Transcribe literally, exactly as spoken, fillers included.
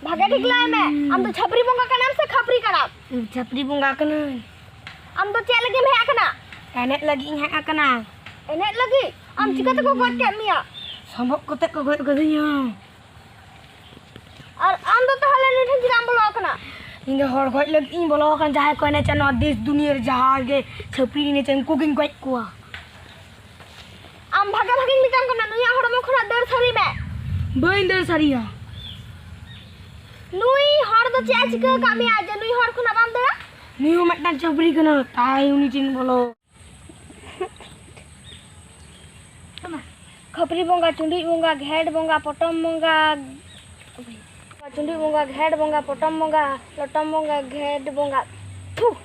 ᱵᱷᱟᱜᱮ ᱴᱷᱤᱠ ᱞᱟᱹᱭ ᱢᱮ, ᱟᱢ ᱫᱚ ᱪᱷᱟᱹᱯᱨᱤ ᱵᱚᱸᱜᱟ ᱠᱟᱱᱟᱢ ᱥᱮ ᱠᱷᱟᱯᱨᱤ ᱠᱟᱱᱟᱢ? ᱤᱧ ᱪᱷᱟᱹᱯᱨᱤ ᱵᱚᱸᱜᱟ ᱠᱟᱹᱱᱟᱹᱧ᱾ ᱟᱢ ᱫᱚ ᱪᱮᱫ ᱞᱟᱹᱜᱤᱫ ᱮᱢ ᱦᱮᱡ ᱟᱠᱟᱱᱟ? ᱮᱱᱮᱡ ᱞᱟᱹᱜᱤᱫ ᱤᱧ ᱦᱮᱡ ᱟᱠᱟᱱᱟ᱾ ᱮᱱᱮᱡ ᱞᱟᱹᱜᱤᱫ? ᱟᱢ ᱪᱤᱠᱟᱹ ᱛᱮᱠᱚ ᱜᱚᱡ ᱠᱮᱫ ᱢᱮᱭᱟ? ᱥᱚᱢᱵᱷᱚᱵ ᱠᱟᱛᱮ ᱠᱚ ᱜᱚᱡ ᱠᱟᱹᱫᱤᱧᱟ᱾ ᱟᱨ ᱟᱢ ᱫᱚ ᱛᱟᱦᱚᱞᱮ ᱱᱩᱭ ᱴᱷᱮᱱ ᱪᱮᱫᱟᱜ ᱮᱢ ᱵᱚᱞᱚ ᱟᱠᱟᱱᱟ? ᱤᱧ ᱫᱚ ᱦᱚᱲ ᱜᱚᱡ ᱞᱟᱹᱜᱤᱫ ᱤᱧ ᱵᱚᱞᱚ ᱟᱠᱟᱱᱟ, ᱡᱟᱦᱟᱸᱭ ᱠᱚ ᱮᱱᱮᱡᱟ ᱱᱚᱣᱟ ᱫᱮᱥ ᱫᱩᱱᱤᱭᱟᱹ ᱨᱮ ᱡᱟᱦᱟᱸ ᱜᱮ ᱪᱷᱟᱹᱯᱨᱤ ᱮᱱᱮᱡᱟ, ᱩᱱᱠᱩ ᱜᱤᱧ ᱜᱚᱡ ᱠᱚᱣᱟ᱾ ᱟᱢ ᱵᱷᱟᱜᱮ ᱵᱷᱟᱜᱮᱧ ᱢᱮᱛᱟᱢ ᱠᱟᱱᱟ, ᱱᱩᱭᱟᱜ ᱦᱚᱲᱢᱚ ᱠᱷᱚᱱᱟᱜ ᱫᱟᱹᱲ ᱥᱟᱹᱨᱤ ᱢᱮ᱾ ᱵᱟᱹᱧ ᱫᱟᱹᱲ ᱥᱟᱹᱨᱤᱭᱟ᱾ ᱱᱩᱭ ᱦᱚᱲ ᱫᱚ ᱪᱮᱫ ᱮ ᱪᱤᱠᱟᱹ ᱟᱠᱟᱫ ᱢᱮᱭᱟ ᱡᱮ ᱱᱩᱭ ᱦᱚᱲ ᱠᱷᱚᱱᱟᱜ ᱵᱟᱢ ᱫᱟᱹᱲᱟ? ᱱᱩᱭ ᱦᱚᱸ ᱢᱤᱫᱴᱟᱝ ᱪᱷᱟᱹᱯᱨᱤ ᱠᱟᱱᱟ, ᱛᱟᱭ ᱩᱱᱤ ᱴᱷᱮᱱ ᱵᱚᱞᱚ᱾ ᱠᱷᱟᱹᱯᱨᱤ ᱵᱚᱸᱜᱟ, ᱪᱩᱸᱰᱩᱡ ᱵᱚᱸᱜᱟ, ᱜᱷᱮᱴ ᱵᱚᱸᱜᱟ, ᱯᱚᱴᱚᱢ ᱵᱚᱸᱜᱟ, ᱪᱩᱸᱰᱩᱡ ᱵᱚᱸᱜᱟ, ᱜᱷᱮᱴ ᱵᱚᱸᱜᱟ, ᱯᱚᱴᱚᱢ ᱵᱚᱸᱜᱟ, ᱞᱚᱴᱚᱢ ᱵᱚᱸᱜᱟ, ᱜᱷᱮᱴ ᱵᱚᱸᱜᱟ᱾ ᱛᱷᱩ᱾